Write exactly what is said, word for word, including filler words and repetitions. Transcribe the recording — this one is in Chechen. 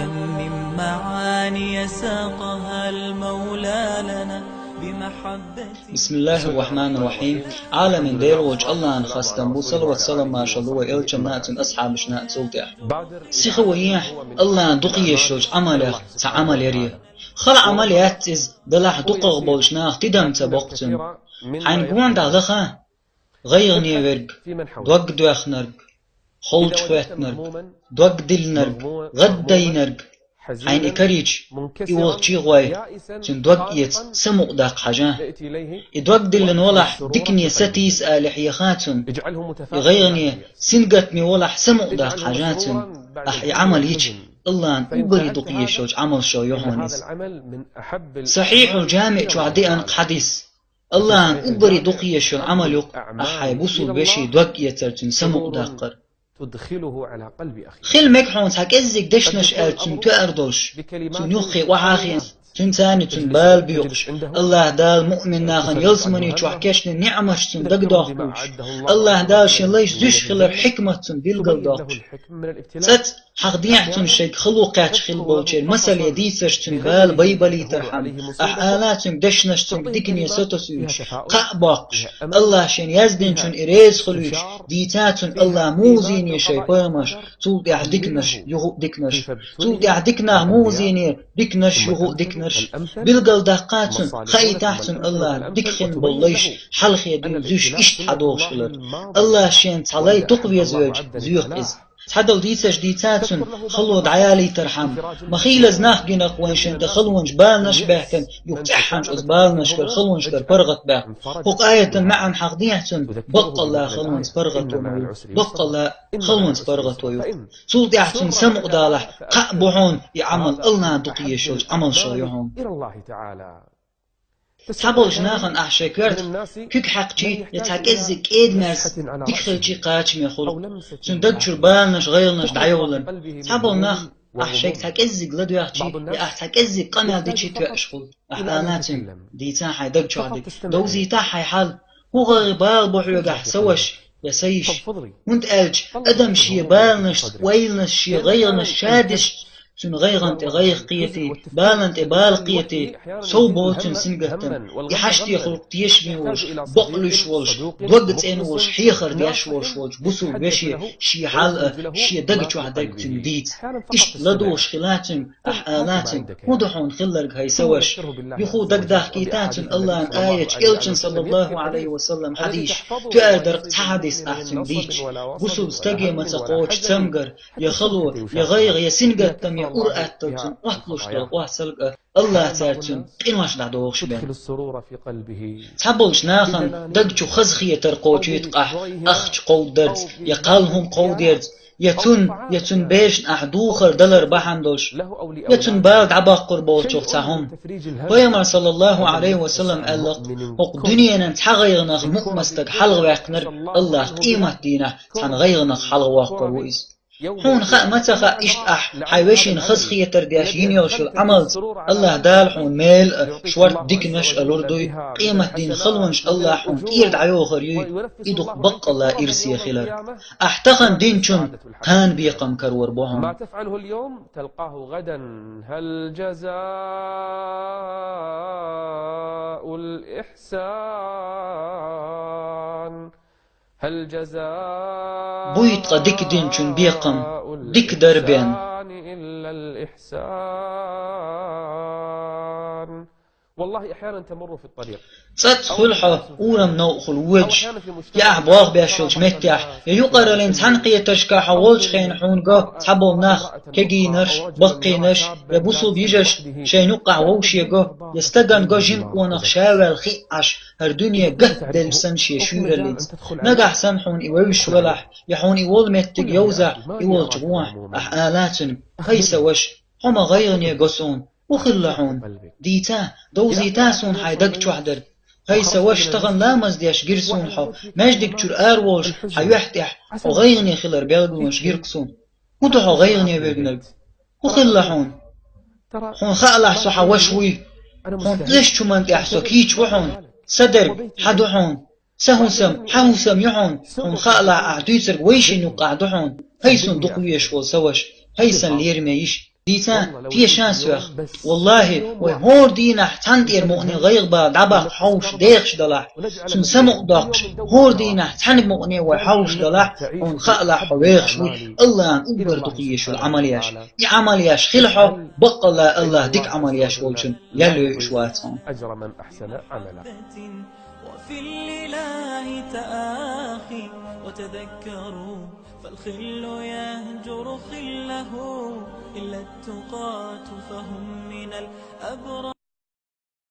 من معاني ساقها المولى لنا بمحبته. بسم الله الرحمن الرحيم. Ӏаламийн Дела волчу Аллахьана хастам бу, салават-салам маршалла ду вайн элчанна а, цуьнан асхьабашна а цул тӀаьхьа. Сиха ваехь, Аллахьана дукха езаш йолчу Ӏамалех цхьа Ӏамал яре. Хала Ӏамал яц иза, делахь дукхах болчу наха тидам ца боккху цуьнан. Хьайна гонаха лаха, гӀайгӀане верг, дог доьхнарг, холчу хӀоьттинарг, дог диллинарг, гӀад дайнарг. Хьайна и карийча, и волчу гӀой, цуьнан дог эца, самукъадаккха хьажа. И дог диллина валахь, дикане сатийса аьлла хьеха цунна. И гӀайгӀане, сингаттаме валахь, самукъадаккха хьажа цунна. Ахь и Ӏамал йича, Аллахьана уггаре дукха езаш йолчу Ӏамалшо ю хьуна иза. Сахьихьул-Жамиъ чохь деана кху хьадис. Аллахьана уггаре дукха езаш йолу Ӏамал ю-кх ахь хьайн бусулба вешин дог эцар, цуьнан самукъадаккхар. Хила мега хьуна цхьа кӀеззиг дешнаш аьлла цуьнан тоьар долуш, цуьнан юххе охьахиъна, цуьнан царна цуьнан бала боькъуш, Аллахь Дала муъмин нахана ялсамани чохь кечдина ниӀматаш цуьнан дагадоккхуьйтуш, Аллахь Дала шен лайш зуьйш хилар хьикмат цуьнан билгалдоккхуш. ЦӀа-цӀа хьахадехьа цунна шайга хало кхаьчна хилла болчеран масале дийцарш цуьнан бала байбалийтархьама, ахь ала цуьнга дешнаш цуьнга дикане сатосуьйтуш, кхаъ боккхуш, Аллахь шена яздинчунна и реза хуьлуьйтуш, дийца цунна Аллахь муха зийне шайн пайхамарш, цул тӀаьхьа диканаш, юха а диканаш, цул тӀаьхьа диканах муха зийнера диканаш, юха а диканаш. Билгалдаккха цунна, хаийтахьа цунна Аллахь дика хин болу лайш хьалхе дуьйна зуьйш иштта хьадогӀуш хилар. Аллахь шена цхьа лай дукха везавелча зоьху иза. Цхьадолу дийцарш дийца цунна хало дӀаялийтархьама, ма хийлаза нах гина-кх вайн шайн тӀе халонаш, баланаш а баьхкина, юха цӀеххьана оцу баланашкара, халонашкара паргӀат баьхна. ХӀокху аятан маьӀна хьахадехьа цунна, баккъалла халонца паргӀато ма ю, баккъалла халонца паргӀато ю. Цул тӀаьхьа цунна самукъадалахь, кхаъ бу хьуна и Ӏамал, Аллахьана дукха езаш йолчу Ӏамалшо ю хьуна. Цхьаболчу нахана ахь шайн коьрта куьг хьаькхчий я цхьа кӀеззиг кӀеда-мерза дика хилчий кхачаме хуьлу, цуьнан даг чуьра баланаш, гӀайгӀанаш дӀайовларна. Цхьаболу нах ахь шайга цхьа кӀеззиг ладоьгӀчий я ахь цхьа кӀеззиг къамел дичий тоьаш хуьлу. Ахь ала цуьнга, дийца хьайн даг чохь дерг, довзийтахьа хьайн хьал, хӀун гӀайгӀа, бала бу хьоьгахь, сан ваша я сан йиша. ХӀунда аьлча адам шен баланашца, ойланашца, шен гӀайгӀанашца ша дисча, цуьнан гӀайгӀан тӀе гӀайгӀа кхетий, балан тӀе бала кхетий, сов бо цуьнан сингаттам. И хьаштехула тешаме волуш, бакълуьйш волуш, дог цӀена волуш, хьехар деш волуш волчу бусулба веше шен хьал а, шен даг чохь дерг цуьнга дийца. Иштта ладугӀуш хила цуьнга, ахь ала цуьнга: «ХӀун ду хьуна хилларг, хӀай сан ваша?» Юха дагадахкийта цунна Аллахьан аяташ, элчан, саллаллаху Ӏалайхи ва саллам, хьадисаш. Тоьар дара-кх цхьа хьадис ахь цуьнга дийцча. Бусулба стаге ма ца кхочу цамгар, я хало, я гӀайгӀа, я сингаттам, я ур-атталла цунна Ӏотталуш долу охьа салга, Аллахь цаьрца цуьнан къинош дӀадохуш бен. Цхьаболчу нахана даг чу хазахетар кхочуьйту-кх ахь, ахча кховдадарца, я кхалла хӀума кховдерца, я цунна, я цуьнан берашна ахь духар далар бахьана долуш, я цуьнан бала дӀабаккхар болчух цхьа хӀума. Пайхамар, саллаллаху Ӏалайхи ва саллам, аьлла-кх: «ХӀокху дуьненан цхьа гӀайгӀанах мукъаман стаг хьалхаваьккхинарг, Аллахь къематдийнахь цхьана гӀайгӀанах хьалхавоккхур ву иза». Хьуна хаа ма ца хаьа иштта ахь хьайн вешина хазахетар деш йина йолуш йолу Ӏамалца Аллахь Дала хьуна мел а, шорта диканаш а лур дуй, къематдийнан халонаш Аллахь хьуна тӀера дӀайохур юй, и ду-кх баккъалла ирсе хилар. Ахь тахана динчунна кхана бекхам карор бу хьуна. ما تفعله اليوم تلقاه غدا. هل جزاء الإحسان Буй ткъа дика динчун бекхам, дика дар бен. Цкъацкъа хуьлу хьо урам новкъахула водуш, я ахь болх беш йолчу меттехь, я юкъараллин цхьаьнакхетаршкахь хьо волчу хенахь хьуна го цхьаболу нах, кегийнарш, баккхийнарш, я бусулба йижарш шайна юккъахь вовше го, я стагана го жима къонах ша ваьлла хиъ Ӏаш, хӀара дуьне гатделла санна шен шуьйраллица. Нагахь санна хьуна и вевзаш велахь, я хьуна и волу меттиг йовзахь, и волчу гӀохь, ахь ала цуьнга: «ХӀай сан ваша, хьо ма гӀайгӀане го суна, хӀун хилла хьуна? Дийца, довзийта суна хьайн даг чохь дерг. ХӀай сан ваша, тахана ламаз деш гира суна хьо, маьждиг чуьра ара волуш хьан юьхь тӀехь хьо гӀайгӀане хилар билгалонаш гира-кх суна. ХӀун ду хьо гӀайгӀане верг нерг? ХӀун хилла хьуна? Хьуна хаалахь, со хьан ваша вуй. Хьуна леш чу ман тӀехь со кийча ву хьуна. Сан дерг хьан ду хьуна. Сан хӀусам хьан хӀусам ю хьуна. Хьуна хаалахь, ахь дуьйцург вайшинна юккъахь ду хьуна. ХӀай суна дукха везаш волу сан ваша, хӀай сан лераме йиша». Дийца, теша соьх. Валлахьи, вай хӀора дийнахьа цхьанна тӀера мукъане гӀайгӀа ба дӀабаккха хьовш, дехаш далахь, цунна самукъадоккхуш, хӀора дийнахьа цхьанна мукъане вай хьовш далахь, хьуна хаалахь хьо вехаш вуй, АллахӀна уггар дукха езаш йола Ӏамал еш. И Ӏамал еш хила хьо, баккъалла АллахӀ дика Ӏамал еш волчун ял йойуш вац хьуна. أجر من أحسن عملا. وفي الإله تآخي وتذكروا، فالخل يهجر خله إلا التقاة، فهم من الأبرار.